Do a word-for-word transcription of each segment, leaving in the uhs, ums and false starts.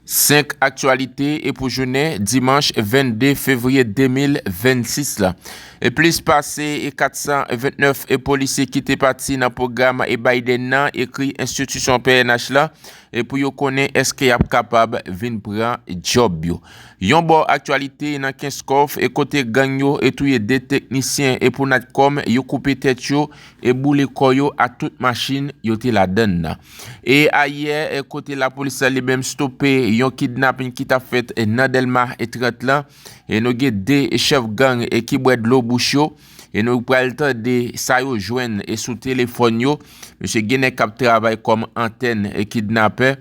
Senk aktyalite e pou jounen dimanch vennde fevriye de mil vennsis la. E plis pase e kat san vennèf e polisye ki te pati nan pwogram e Biden nan ekri enstitisyon P N H la e pou yo konnen èske y ap kapab vin pran djòb yo. Yon bò aktyalite nan Kenskòf e kote gang yo e touye de teknisyen e pou Natcom yo koupe tèt yo e boule kò yo ak tout machin yo te ladann nan. E ayè, e kote lapolis la li menm stope yon kidnapin ki t ap fèt nan Dèlma e trant lan, e nou gen de chèf gang e ki bwè dlo bouch yo, e nou pral tande sa yo jwenn e sou telefòn yo. Mesye gen nèg k ap travay kòm antèn e kidnapè,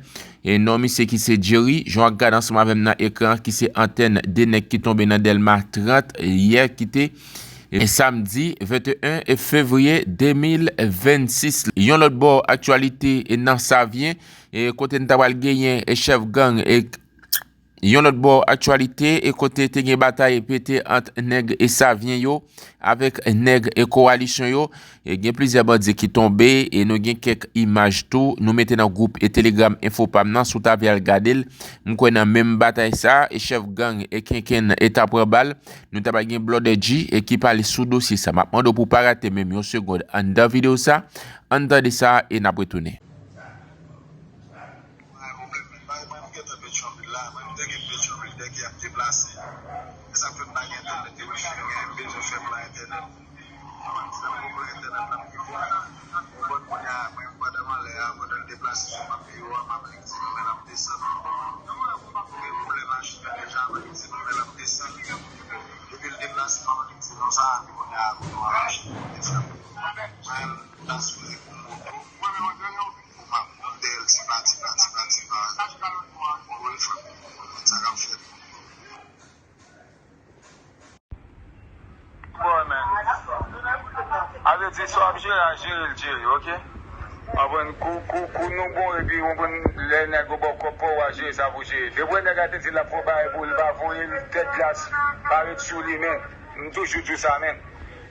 e non misye ki se Jerry, jan w ap gade ansanm avè m nan ekran, ki se antèn de nèg ki tonbe nan Dèlma trant yè ki te e samdi venteyen fevriye de mil vennsis. Yon lòt bò aktyalite e nan Savyen, e kote n ta pral genyen e chèf gang e yon lòt bò aktyalite e kote te gen batay pete ant nèg e Savyen yo avèk nèg e kowalisyon yo. E gen plizyè bandi ki tonbe e nou gen kèk imaj tou. Nou mete nan gwoup e Telegram Enfopam nan, si w ta vle al gade l. M kwè nan menm batay sa, e chèf gang e Kenkenn e ta pran bal. Nou ta pral gen Blòdè G e ki pale sou dosye sa. M ap mande w pou w pa rate menm yon segond anndan videyo sa. Ann tande sa e n ap retounen. Mwen, pwoblèm, men bagay mwen, m gentan Petyonvil la, mwen, m te gen Petyonvil, dèke ap deplase. Se sa k fè m pa gen entènèt, e wifi m gen, m bezwen fè plan entènèt. Mwen, se pwoblèm entènèt la m gen pou mwen. Ou konprann kounye a, mwen, pandan m anlè a, pandan l deplase sou map yo a, m ap li di m, men l ap desann. M gen pwoblèm machin nan deja, m ap li di m, men l ap desann. Depi l deplase, m ap li di nou sa, epi kounye a, kounye a, machin nan desann. Mwen, m ta sipoze pou moto. Ou pa konn dèyè l tipa, tipa, tipa, tipa. Wi, frè m, ou konn sa k ap fèt. Bon, men. A vle di, sa w ap jere a, jere l, jere, oke? Konprann, kou, kou, kou nou bon, epi, konprann, lè nèg yo ba w kòb pa w, w a jere sa pou w jere. Depi nèg la te di l ap fè yon bagay pou ou, li pa voye l, tèt glas, pa ret sou li, men. M toujou di w sa, men.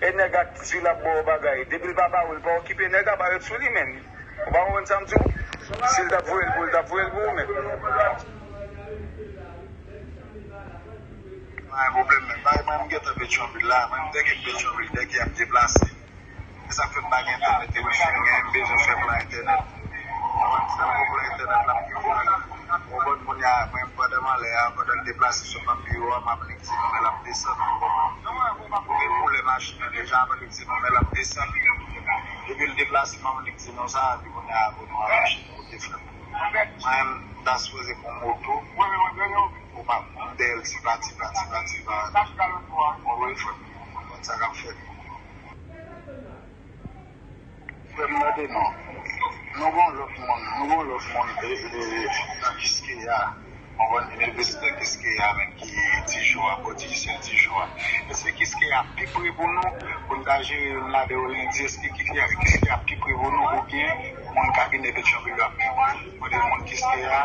E nèg la di l ap ba w bagay. Depi l pa ba ou, l pa okipe nèg la, pa ret sou li, men. Ou pa konprann sa m di w? Si l t ap voye l pou ou, l t ap voye l pou ou menm. Pa gen pwoblèm menm. Bagay mwen, m gentan Petyonvil la. Mwen, m te gen Petyonvil, dèke ap deplase. Se sa k fè m pa gen entènèt, e wifi m gen, m bezwen fè plan entènèt. Mwen, se nan plan entènèt la m gen pwoblèm. Ou konprann kounye a, mwen, pandan m anlè a, pandan l deplase sou map yo a, m ap li di nou, men l ap desann, ou konprann. Ou gen koulè machin nan deja, m ap li di nou, men l ap desann. Depi l deplase, m ap li di nou sa, epi kounye a, kounye a, machin nan kote frè m. Mwen, m ta sipoze pran moto. Ou pa konn dèyè l tipa, tipa, tipa, tipa. Ou wè, frè m, ou konn sa k ap fèt. Frè m, mande non. Nou gen yon lòt moun, nou gen yon lòt moun, e, e, nan Kiskeya. Ou konn inivèsitè Kiskeya menm ki Tijo a, pwodisyè Tijo a. E se Kiskeya pi pre pou nou, pou n ta jere youn ladan yo lendi, èske Kiskeya, Kiskeya pi pre pou nou, oubyen moun kabinè Petyonvil yo ap pi pre? Mande moun Kiskeya,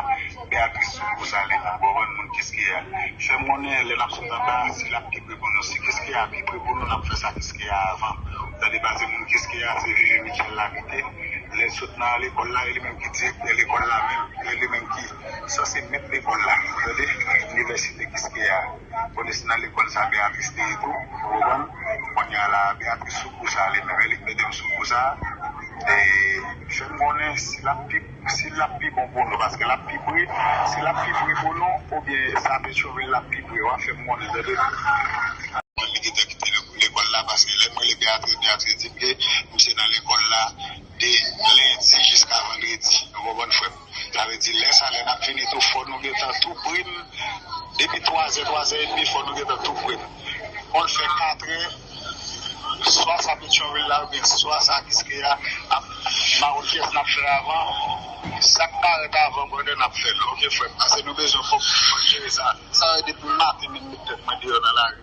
Beyatris Soukousa li menm, ou konprann, moun Kiskeya. Fè m konnen lè n ap sot anba a, si l ap pi pre pou nou. Si Kiskeya pi pre pou nou, n ap fè sa Kiskeya avan. Tande, pase moun Kiskeya, se Vivi Mitchell l abite. Lè l sot nan lekòl la, e li menm ki direktè lekòl la menm. E li menm ki sanse mèt lekòl la. Tande, inivèsite Kiskeya. Konnen se nan lekòl sa Beyatris te ye tou, ou konprann? Kounye a la, Beyatris Soukousa li menm, e li k mete m sou kou sa. E fè m konnen si l ap pi, si l ap pi bon pou nou, paske l ap pi pre, si l ap pi pre pou nou, oubyen sa Petyonvil l ap pi pre, w a fè m konnen, tande. Mwen, li gentan kite lekòl la, paske lè m rele Beyatris, Beyatris di m ke misye nan lekòl la de lendi jiska vandredi. Ou konprann, frè m? Sa vle di, lè sa, lè n ap vini tou, fò nou gentan tou pre m. Depi twazè, twazè edmi, fò nou gentan tou pre m. Fò l fè katrè, swa sa Petyonvil la, oubyen swa sa Kiskeya, ap, m pa konn kiyès n ap fè avan. Sa k parèt avan, brother, n ap fè l. Oke, frè m. Pase nou bezwen fòk jere sa. Sa vle di, depi maten, m met tèt mwen deyò nan lari.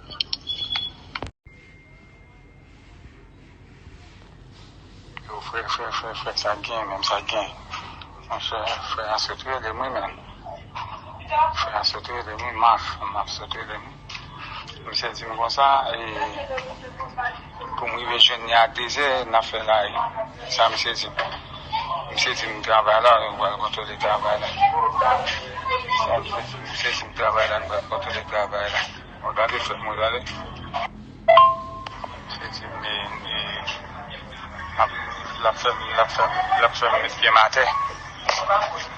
Yo, frè, frè, frè, frè, sa gen, menm sa gen. Monchè, frè a sot rele m, wi, menm. Frè a sot rele m, wi, maf, maf sot rele m. Misye di m konsa, e, pou m rive jwenn li a dezè, n ap fè la, e. Sa misye di m. Misye di m travay la, yo pral kontwole travay la. Se ti travay la, nou pral kontwole travay la. Mwen gade frè mwen, gade. Se ti li, li, ap, l ap fè m, l ap fè m, l ap fè m met pye m atè.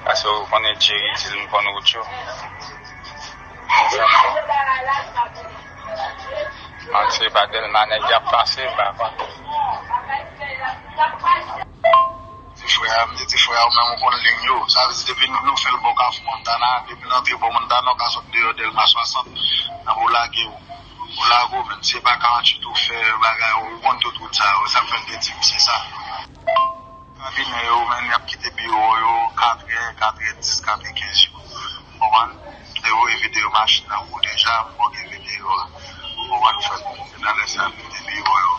Paske ou konnen Jerry di l m konn wout yo. An se pa Dèlma nèg y ap pase, m pa konn. Ti frè a, m di ti frè a, ou menm ou konn liy yo. Sa vle di depi nou, nou fè l bò Kafou Montana, depi l antre bò Montana, ou ka sot deyò Dèlma swasant, nan pou lage ou. Ou lage ou menm, se pa karanntuit ou fè bagay, ou konn tout wout sa yo. Sa k fè m te di misye sa. Karabinè yo, menm, y ap kite biwo yo katrè, katrè dis, katrè kenz yo. Ou konprann? M te voye videyo machin nan pou ou deja, m fè w gen videyo a. Ou konprann, frè m? Se nan lè sa, m kite biwo yo.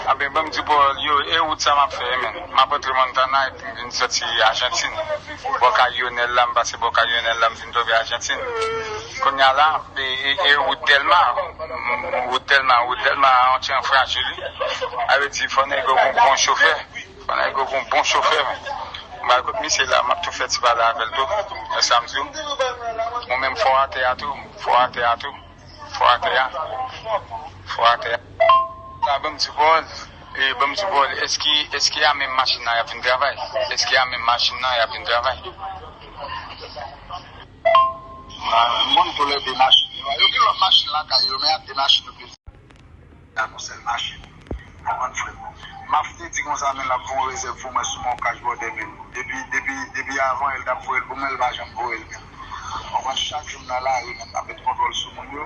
Anben, ban m di pawòl yo, e wout sa m ap fè, men. M ap antre Montana, epi m vin soti Ajantin. Bò kay Yonèl la, m pase bò kay Yonèl la, m vin tonbe Ajantin. Kounye a la, e, e, e wout Dèlma, wout Dèlma, wout Dèlma a yon ti jan frajil, wi. Sa vle di, fò nèg yo gon bon chofè. Fò nèg yo gon bon chofè, men. M al kot misye la, m ap tou fè ti pale avè l tou. E sa m di w. Ou menm fò atè a tou, fò atè a tou. Fò atè a. Fò atè a. La, ban m di pawòl. E, ban m di pawòl. Èske, èske a menm machin nan y ap vin travay? Èske a menm machin nan y ap vin travay? Ah, m konn tou lè de machin yo. Yo gen lòt machin lakay yo, men a de machin yo. Ak yon sèl machin. Konprann, frè m? M ap te di konsa, men l ap fè yon rezèv pou mwen sou Moncaj bòdè, men depi, depi, depi avan yè l t ap voye l pou mwen, l pa janm voye l, men. Konprann, chak jou m nan lari, men m ap met kontwòl sou moun yo.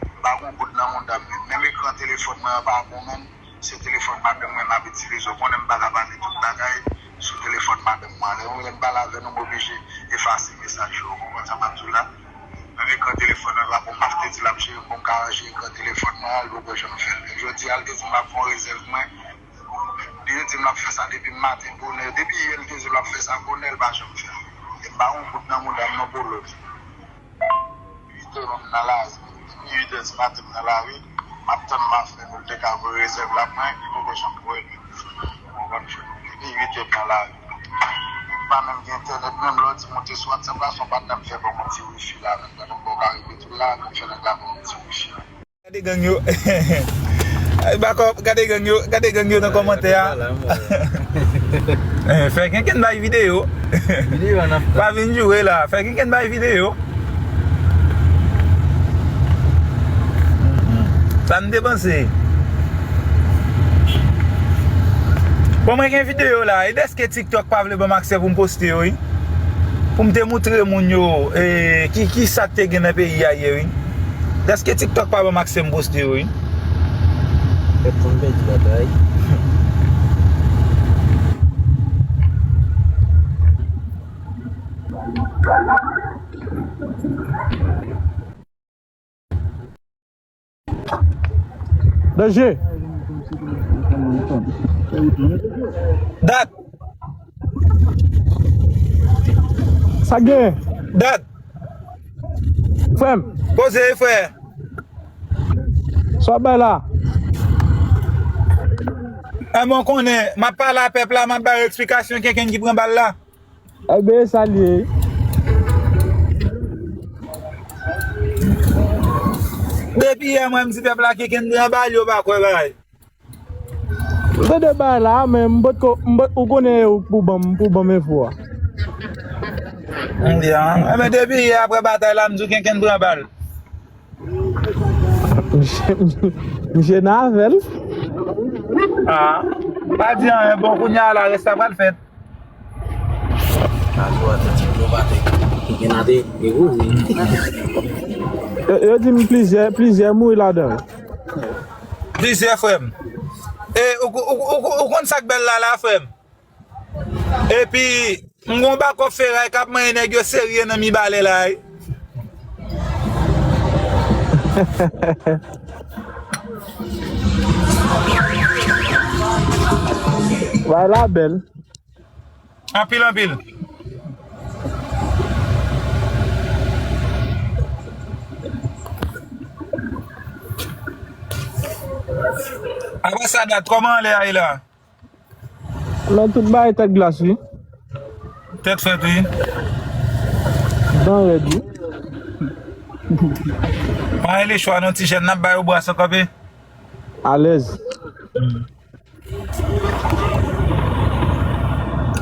M pa gon goud nan mouda m, men. Menm ekran telefòn mwen an pa bon, men. Se telefòn madanm mwen m ap itilize. Ou konnen m pa ka pale tout bagay sou telefòn madanm mwen. Lè, lè m pale avè nou, m oblije efase mesaj yo. Ou konprann sa m ap di w la? Menm ekran telefòn nan pa bon, m ap te di l ap jere m, bon, m ka ranje ekran telefòn mwen an, li poko janm fè l. Jodi a, l te di m l ap fè yon rezèv mwen. Li te di m l ap fè sa depi maten bonè. Depi yè, l te di l ap fè sa bonè, l pa janm fè l. E m pa yon goud nan mouda m non, polo. Uit è m nan lari. Depi uit è di maten m nan lari. M ap tann m ap fè pou l te ka voye rezèv la mwen, li poko janm voye l. Ou konprann, frè m? Depi uit è m nan lari. M pa menm gen entènèt, menm lè w di m moute sou WhatsApp la, se yon patnè m fè ban m yon ti wifi la, menm pandan m ba w ka repete l la, menm fè nèg la ban m yon ti wifi la. Gade gang yo. Ay, bakò, gade gang yo, gade gang yo nan kòmantè a. Eh, fè kenken bay videyo. Videyo an ap pa vin joure la. Fè kenken bay videyo. Sa m te panse. Bon, mwen gen videyo la. E dèske TikTok pa vle ban m aksè pou m poste yo, wi. Pou m te moutre moun yo, eh, ki, ki sa k te gen nan peyi a yè, wi. Dèske TikTok pa ban m aksè m poste yo, wi. Pèp konn pèdi batay. Danje. Dat. Sa gen? Dat. Frè m. Poze, frè. Sa w ap bay la? Enben, w konnen, m ap pale a pèp la, m ap ba yo eksplikasyon kenken ki pran bal la. Enben, e sa l ye. Depi yè, mwen, m di pèp la kenken pran bal, yo pa kwè bagay. M tande bagay la, men m potko, m pot, ou konnen ou pou ban m, pou ban m enfo a. M di a, enben, depi yè, apre batay la, m di w kenken pran bal. Misye, misye nan afè l. Ah, pa di anyen, bon, kounye a la, rès la pral fèt. Yo, yo di m plizyè, plizyè mouri ladan. Plizyè, frè m. E, ou, ou, ou, ou, ou konn sa k bèl la, la, frè m? Epi, m gon bakòp feray k ap manyen nèg yo serye nan Mibalè la, wi. Bagay la bèl. Anpil, anpil. Apre sa, dat, kòman anlè a ye la? Men tout bagay tèt glas, wi. Tèt frèt, wi. Tan rèd, wi. Pa rele chwa non, ti jèn, n ap ba yo bwa san kanpe. Alèz.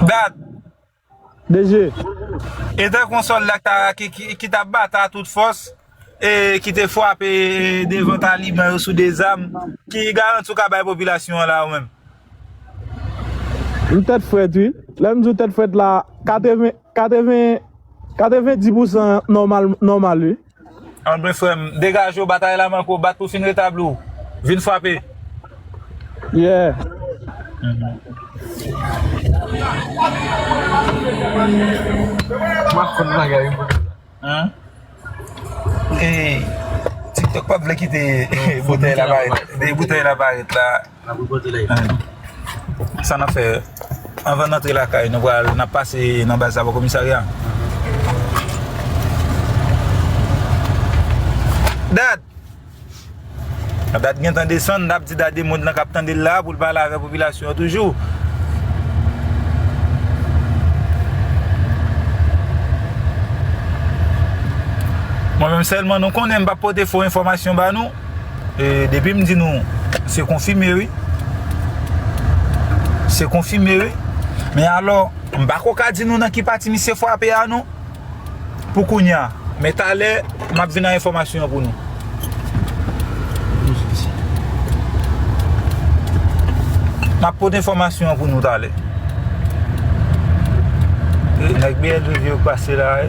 Dat. D G. E tankou yon sòlda k ta, ki, ki, ki t ap batay a tout fòs, e ki te frape devan taliban yo sou de zam, ki garanti w ka bay popilasyon an la, ou menm? M tèt frèt, wi. Lè m di w tèt frèt la, katreven, katreven, katrevendi pousan nòmal, nòmal, wi. Ann, men frè m, degaje w, batay la manke w, bat pou fin retabli w. Vin frape. Yeah. M ap konn bagay, wi. Hein? E TikTok p ap vle kite boutèy la parèt. Boutèy la parèt la. Sa n ap fè, anvan n antre lakay, nou pral, n ap pase nan baz la bò komisarya. Dat! Dat gentan desann, n ap di dat de moun nan k ap tande l la pou l pale avè popilasyon an toujou. Mwen menm sèlman nou konnen m p ap pote fo enfòmasyon ba nou. E depi m di nou, se konfime wi. Se konfime wi. Men alò, m pako ka di nou nan ki pati misye frape a non. Pou kounye a. Men talè, m ap vin ak enfòmasyon an pou nou. M ap pote enfòmasyon an pou nou talè. Nèg B L V yo pase la, wi.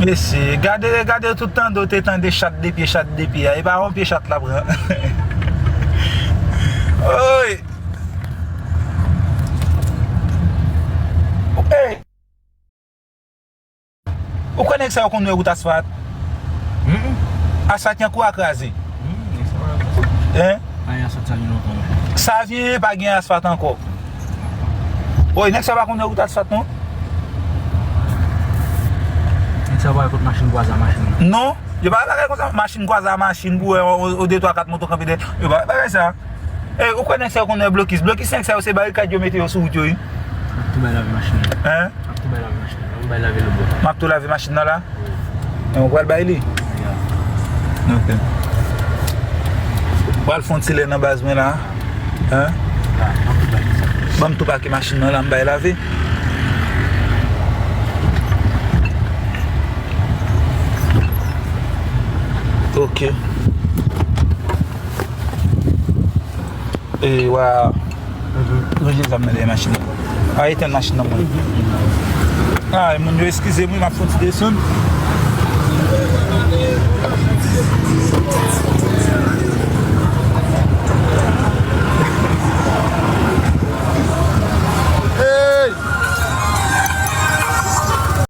Mesye, gade, gade tout tande w te tande chat de pye, chat de pye a. E pa yon pye chat la pran. Oy! Ey! Ou kwè nèg sa yo konn wè wout asfalt? Asfalt tankou a kraze. Hein? Pa gen asfalt sa gen lontan non. Sa vyen pa gen asfalt ankò. Oy, nèg sa pa konn wè wout asfalt non. Nèg sa pa wè kot machin kwaze a machin. Non, yo pa wè bagay konsa, machin kwaze a machin pou wè o de twa kat moto kanpe dèyè. Yo pa wè bagay sa. E, ou kwè nèg sa yo konn wè blokis? Blokis nèg sa yo se barikad yo mete yo sou wout yo wi. M ap tou bay lave machin nan. Hein? M ap tou bay lave machin nan. M bay lave lòt bò. M ap tou lave machin nan la? Wi. E ou pral bay li? Ya. Ok. Pral fè yon ti lè nan baz mwen la. Hein? Ya, m ap tou bay li sa. Ban m tou pake machin nan la, m bay lave. Ok. E wa ranje zam nan dèyè machin nan. A etenn machin nan mwen. Ay, moun yo eskize m wi, m ap fè yon ti desann.